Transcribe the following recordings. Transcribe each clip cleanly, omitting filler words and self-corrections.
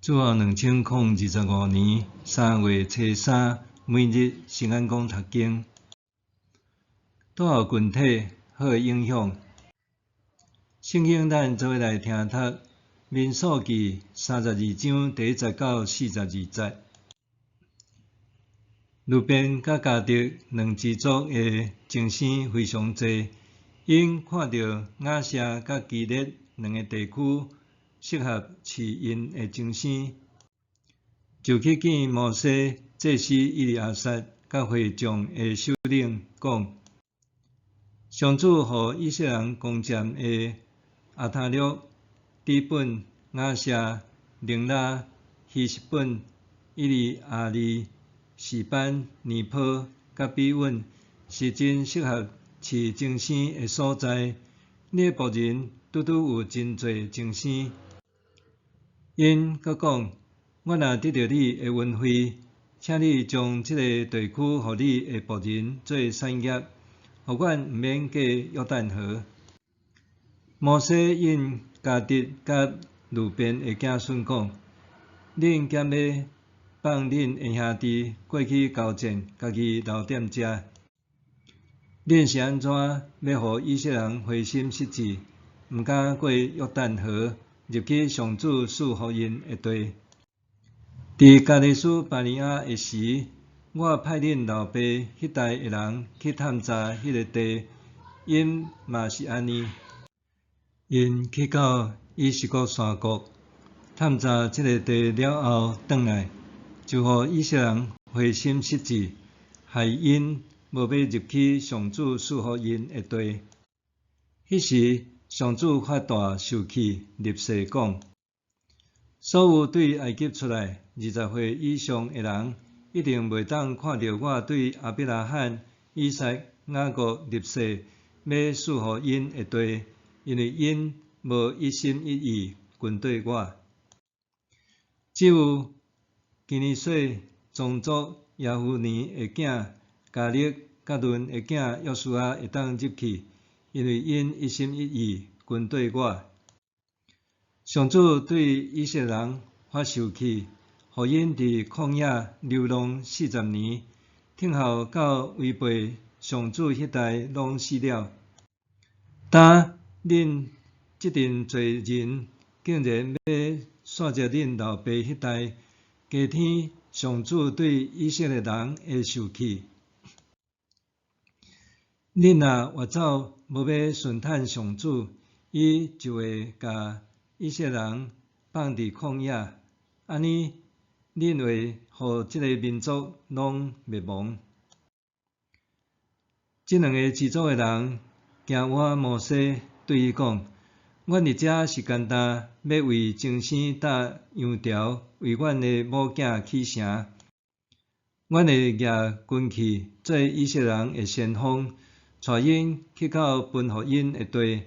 主後2025年3月初三，每日聖安講讀經。帶予群體好的影響。聖經咱做伙來聽讀《民數記》32章第一節到42節。流便佮迦得兩支族的精牲非常濟，𪜶看著雅舍佮基列兩个地區適合飼𪜶的精牲，就去見摩西、祭司以利亞撒佮會眾的首領講：上主予以色列人攻佔的亞他略、底本、雅舍、寧拉、希實本、以利亞利、示班、尼波佮比穩，是真適合飼精牲的所在。你的僕人拄拄有真濟精牲。𪜶閣講：阮若得著你的恩惠，請你將這个地區予你的僕人做產業，予阮毋免過約旦河。摩西應迦得佮流便的子孫講：恁敢欲放恁的兄弟過去交戰，家己留踮遮？恁是按怎欲予以色列人灰心失志，毋敢過約旦河，入去上主賜予𪜶的地？佇迦得斯巴尼亞的時，我派恁老爸彼代的人去探查彼个地，𪜶嘛是按呢。𪜶去到以實谷山谷，探查這个地了後，轉來，就予以色列人灰心失志，害𪜶無欲入去上主賜予𪜶的地。彼時，上主發大受氣，立誓講：所有對埃及出來20歲以上的人，一定袂當看著我對亞伯拉罕、以撒、雅各立誓欲賜予𪜶的地，因為𪜶無一心一意跟綴我。只有基尼洗宗族耶孚尼的囝迦勒佮嫩的囝約書亞會當入去，因為𪜶一心一意跟綴我。上主對以色列人發受氣，予𪜶佇曠野流浪40年，聽候到違背上主彼代攏死了。今恁這陣濟人竟然欲煞著恁老爸彼代，加添上主對以色列人的受氣。恁若越走無欲順趁上主，伊就會共以色列人放佇曠野，按呢，恁會予這个民族攏滅亡。這兩个支族的人驚倚摩西，對伊講：阮佇遮是干焦欲為精牲搭羊條，為阮的某囝起城。阮會舉軍旗做以色列人的先鋒，帶𪜶去到分予𪜶的地。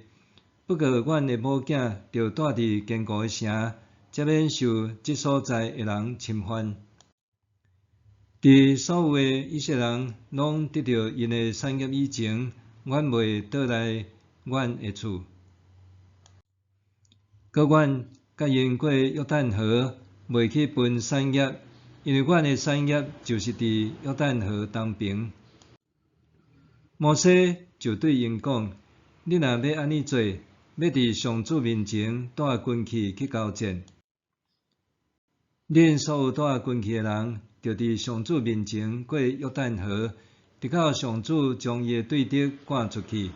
不過，阮的某囝著蹛佇堅固的城，才免受這所在的人侵犯。佇所有的以色列人攏得著𪜶的產業以前，阮袂倒來阮的厝。閣阮佮𪜶過約旦河，袂去分產業，因為阮的產業就是佇約旦河東爿。摩西就對𪜶講：恁若欲按呢做，欲佇上主面前帶軍旗去交戰，恁所有帶軍旗的人，著佇上主面前過約旦河，直到上主將伊的對敵趕出去，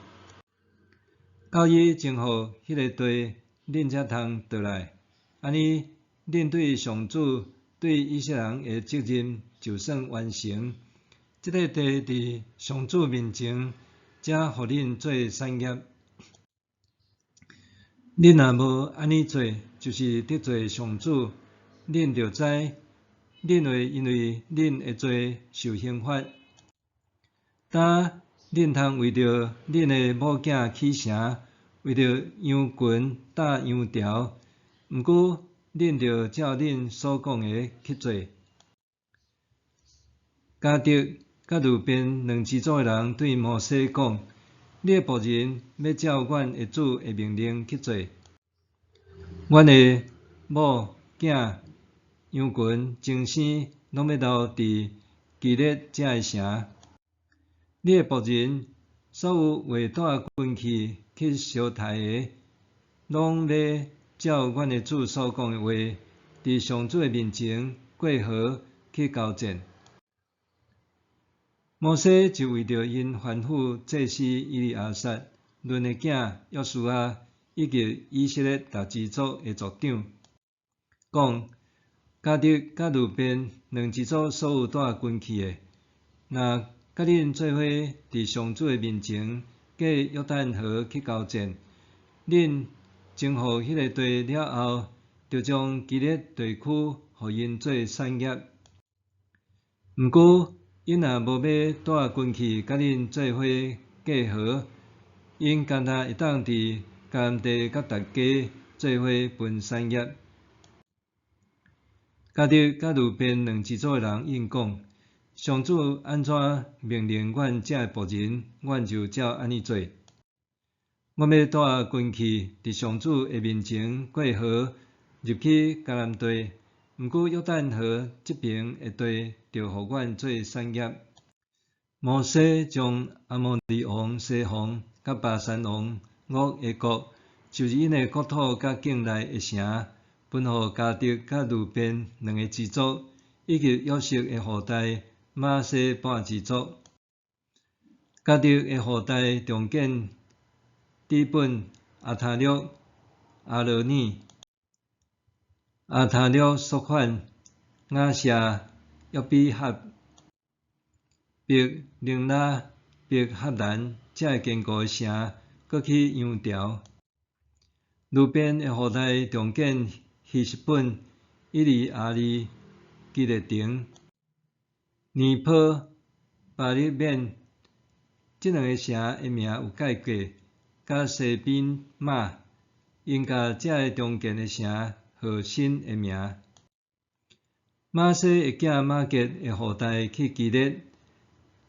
到伊征服彼个地，恁才通倒來。按呢，恁對上主對以色列人的責任就算完成。這个地佇上主面前，才予恁做產業。恁若無按呢做，就是得罪上主，恁著知，恁會因為恁的罪受刑罰。今恁通為著恁的某囝起城，為著羊群搭羊條，毋過恁著照恁所講的去做。迦得佮流便兩支族的人對摩西講：你的僕人欲照阮的主的命令去做。阮的某囝羊群精生攏欲留佇基列遮个城。你的僕人所有會帶軍器去相刣的，攏欲照阮的主所講的話，佇上主的面前過河去交戰。摩西就為著𪜶吩咐祭司以利亞撒、嫩的囝約書亞，以及以色列逐支族的族長，講：迦得佮流便兩支族所有帶軍器的，若佮恁做伙佇上主的面前過約旦河去交戰，恁征服彼个地了後，著將基列地區予𪜶做產業。毋過，𪜶若無欲帶軍器佮恁做伙過河，𪜶干焦會當佇迦南地佮大家做伙分產業。迦得佮流便兩支族的人應講：上主按怎命令阮這个僕人，阮就照按呢做。阮欲帶軍器佇上主的面前過河入去迦南地，毋過約旦河這爿的地，著予阮做產業。摩西將亞摩利王西宏佮巴珊王噩的國，就是𪜶的國土佮境內的城，分予迦得佮流便兩个支族，以及約瑟的後代瑪拿西半支族。迦得的後代重建底本、亞他略、亞羅耳、亞他略朔反、雅舍、約比哈、伯寧拉、伯哈蘭遮个堅固的城，閣起羊牢。流便的後代重建希實本、以利亞利、基列城、尼波、巴力免，這兩个城的名有改過，佮西比瑪，𪜶共遮个重建的城號新的名。瑪拿西的囝瑪結的後代去基列，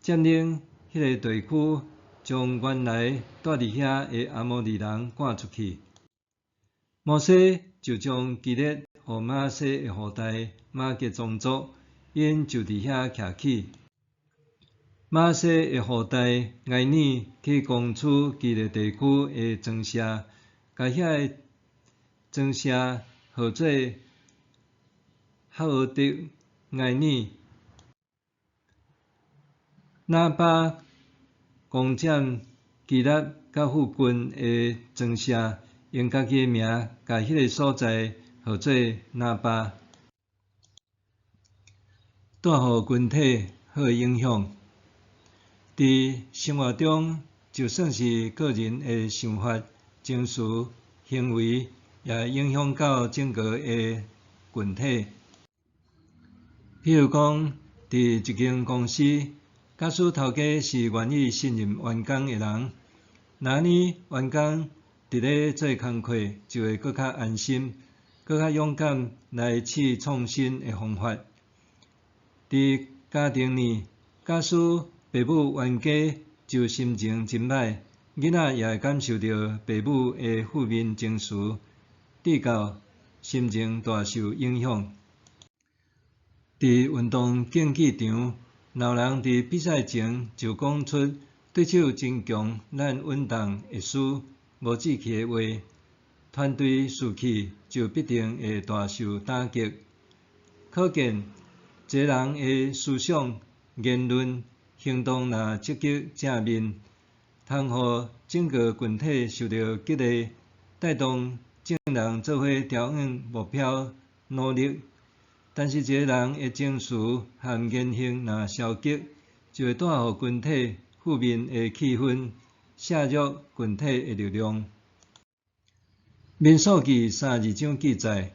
佔領彼个地區，將原來蹛佇遐的亞摩利人趕出去。摩西就將基列予瑪拿西的後代瑪結宗族，𪜶就佇遐徛起。瑪拿西的後代埃爾去攻取基列地區的莊舍，共遐个莊舍號做哈俄德埃爾。拿巴攻佔基納佮附近的莊舍，用家己的名共彼个所在號做拿巴。帶予群體好的影響，佇生活中，就算是個人的想法、情緒、行為，也會影響到整個的群體。譬如講，佇一間公司，假使頭家是願意信任員工的人，若按呢員工佇咧做工課就會閣較安心，閣較勇敢來試創新的方法。佇家庭裡，假使爸母冤家就心情真䆀，囡仔也會感受著爸母的負面情緒，致到心情大受影響。佇運動競技場，若有人佇比賽前就講出對手真強，咱穩當會輸，無志氣的話，團隊士氣就必定會大受打擊。可見，一个人的思想、言論、行動若積極正面，通予整个群體受著激勵，帶動眾人做伙朝向目標努力。但是，一个人的情緒和言行若消極，就會帶予群體負面的氣氛，削弱群體的力量。民數記32章記載，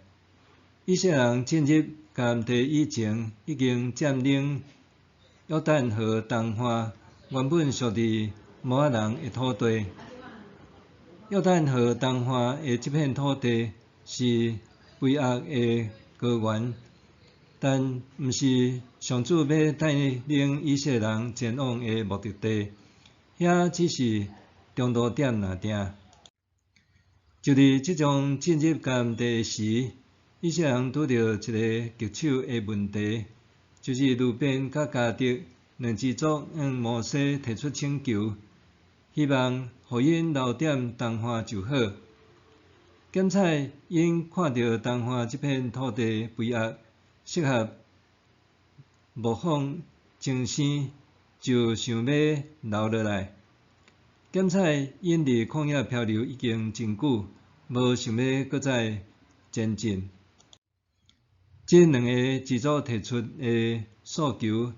以色列人進入迦南地以前，已經佔領約旦河東岸原本屬佇摩押人的土地。約旦河東岸的這片土地是肥沃的高原，但毋是上主欲帶領以色列人前往的目的地，遐只是中途點爾。就佇這種進入迦南地時，以色列人拄著一个棘手的問題，就是流便佮迦得兩支族向摩西提出請求，希望予𪜶留踮東岸就好。檢採𪜶看著東岸這片土地肥沃，適合牧放精牲，就想欲留落來。檢採𪜶佇曠野漂流已經真久，無想欲閣再前進。這兩个支族提出的訴求，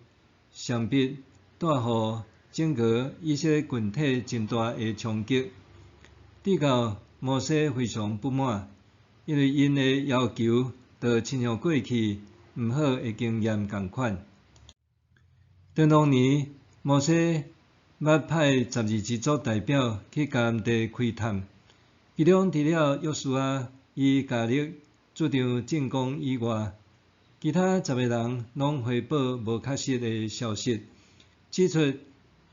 勢必帶予整個以色列群體真大的衝擊。直到摩西非常不滿，因為𪜶的要求就親像過去毋好的經驗仝款。當當年，摩西捌派12支族代表去迦南地窺探，其中除了約書亞與迦勒主張進攻以外，其他十个人攏回報無確實的消息，指出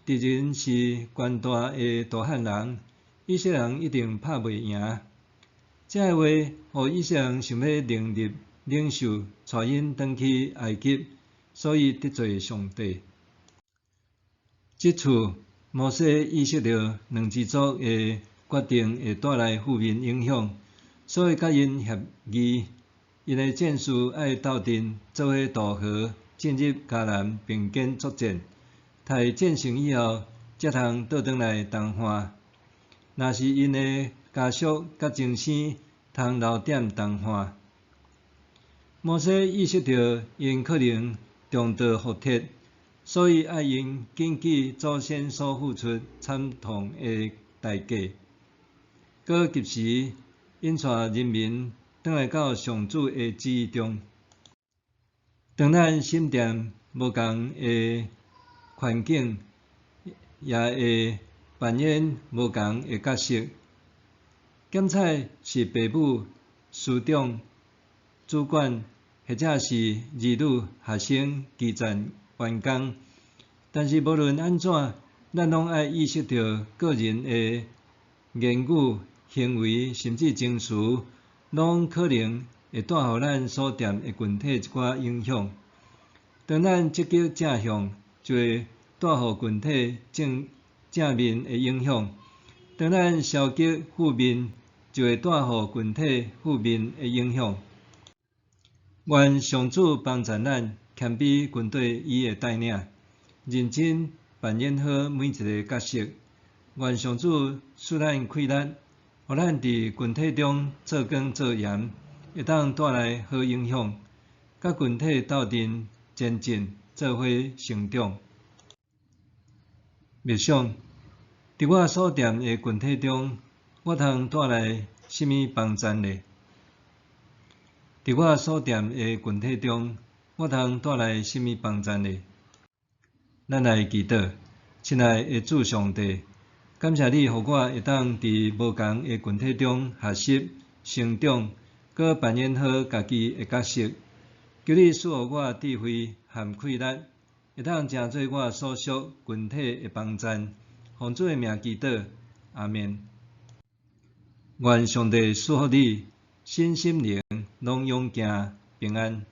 敵人是權大的大漢人，以色列人一定拍袂贏。這个話，予以色列人想欲另立領袖帶𪜶轉去埃及，所以得罪上帝。這次摩西意識著兩支族的決定會帶來負面影響，所以佮𪜶協議，𪜶的戰士愛鬥陣做伙渡河進入迦南並肩作戰，待戰勝以後，才通倒轉來東岸。若是𪜶的家屬佮精牲通留踮東岸。摩西意識著𪜶可能重蹈覆轍，所以愛𪜶謹記祖先所付出慘痛的代價，閣及時引帶人民轉來到上主的旨意中。當咱身踮無仝的環境，也會扮演無仝的角色。檢採是爸母、師長、主管，或者是兒女、學生、基層員工。但是無論按怎，咱攏愛意識著個人的言語、行為，甚至情緒，攏可能會帶予咱所踮的群體一寡影響。當咱積極正向，就會帶予群體正面的影響；當咱消極負面，就會帶予群體負面的影響。願上主幫助咱謙卑跟綴伊的帶領，認真扮演好每一个角色。願上主賜咱氣力，予咱佇群體中做光做鹽，會當帶來好影響，佮群體鬥陣前進，做伙成長。默想，佇我所踮的群體中，我通帶來啥物幫贊呢？佇我所踮的群體中，我通帶來啥物幫贊呢？咱來祈禱，親愛的主上帝，感謝你予我會當佇無仝的群體中學習、成長，閣扮演好家己的角色。求你賜予我智慧和氣力，會當成做我所屬群體的幫贊。奉主的名祈禱，阿們。願上帝賜福你，身心靈攏勇健平安。